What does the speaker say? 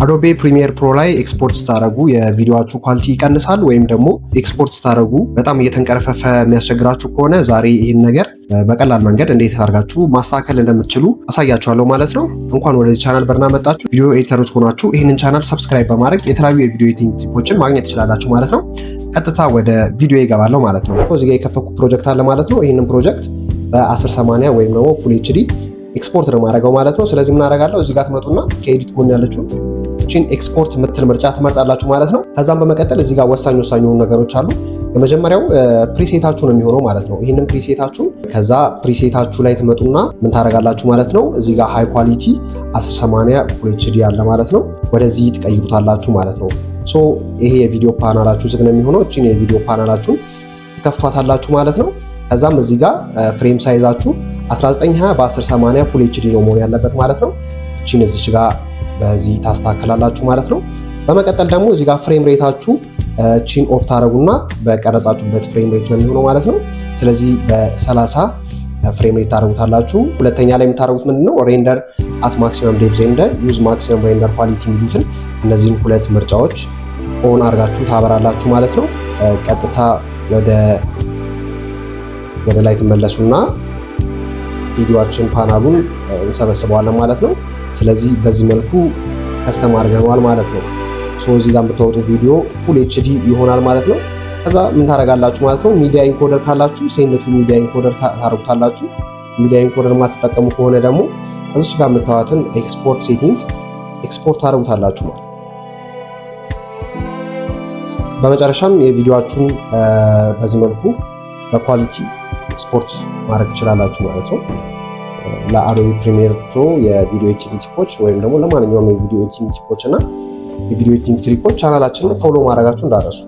Adobe Premiere Pro ላይ ኤክስፖርት ስታደረጉ የቪዲዮአችሁ quality ይቀንሳል ወይም ደግሞ ኤክስፖርት ስታደረጉ በጣም እየተንቀረፈፈ የሚያስቸግራችሁ ከሆነ ዛሬ ይህን ነገር በቀላል መንገድ እንዴት አድርጋችሁ ማስተካከል እንደምትችሉ አሳያችኋለሁ ማለት ነው። እንኳን ወደዚህ ቻናል በደህና መጣችሁ። ቪዲዮ editor ኦች ከሆናችሁ ይህንን channel subscribe በማድረግ የተለያዩ የ video editing tip ኦችን ማግኘት ትችላላችሁ ማለት ነው። ቀጥታ ወደ ቪዲዮ ይገባለሁ ማለት ነው። እዚህ ጋር የከፈትኩት ፕሮጀክት አለ ማለት ነው። ይህንን ፕሮጀክት በ1080 ወይም ደግሞ full HD export ነው የማደርገው ማለት ነው። ስለዚህ ምን አደርጋለሁ? እዚህ ጋር ትመጡና ከ edit ጎን ያለችው እቺን ኤክስፖርት ምትል ምርጫ ትመርጣላችሁ ማለት ነው። ከዛም በመቀጠል እዚህ ጋር ወሳኝ ወሳኝ የሆኑ ነገሮች አሉ። የመጀመሪያው preset ኣችሁ ነው የሚሆነው ማለት ነው። ይህንን preset ኣችሁን ከዛ preset ኣችሁ ላይ ትመጡና ምን ታደርጋላችሁ ማለት ነው። እዚህ ጋር high quality 1080 full HD አለ ማለት ነው። ወደዚህ ትቀይሩታላችሁ ማለት ነው። So ይሄ የቪዲዮ ፓናላችሁ ዝግ ነው የሚሆነው። እቺን የቪዲዮ ፓናላችሁን ትከፍቷታላችሁ ማለት ነው። ከዛም እዚህ ጋር frame size ኣችሁ 1920 በ1080 full HD ነው መሆን ያለበት ማለት ነው። እቺን እዚች ጋር በዚህ ታስተካክላላችሁ ማለት ነው። በመቀጠል ደግሞ እዚህ ጋር frame rate ኣችሁ እቺን off ታደረጉና በቀረጻችሁበት frame rate ነው የሚሆነው ማለት ነው። ስለዚህ በ30 frame rate ታደረጉታላችሁ። ሁለተኛ ላይ የምታደረጉት ምንድነው? Render at maximum depth and use maximum render quality የሚሉትን እነዚህን ሁለት ምርጫዎች on አድርጋችሁ ታበራላችሁ ማለት ነው። ቀጥታ ወደ ላይ ትመለሱና ቪዲዮአችን ፓናሉን እንሰበስበዋለን ማለት ነው። ስለዚህ በዚህ መልኩ custom አድርገነዋል ማለት ነው። So እዚህ ጋር የምታወጡ ቪዲዮ full HD ይሆናል ማለት ነው። ከዛ ምን ታደርጋላችሁ ማለት ነው? Media encoder ካላችሁ send to media encoder ታደርጉታላችሁ። Media encoder የማትጠቀሙ ከሆነ ደግሞ እዚች ጋር የምታዩትን export setting export ታደርጉታላችሁ ማለት ነው። በመጨረሻም የቪዲዮአችሁን በዚህ መልኩ በ quality export ማድረግ ትችላላችሁ ማለት ነው። ለ Adobe Premiere Pro የ video editing tip ኦች ወይም ደግሞ ለማንኛውም የ video editing tip ኦች እና የ video editing trick ኦች channel ኣችንን follow ማድረጋችሁ እንዳትረሱ።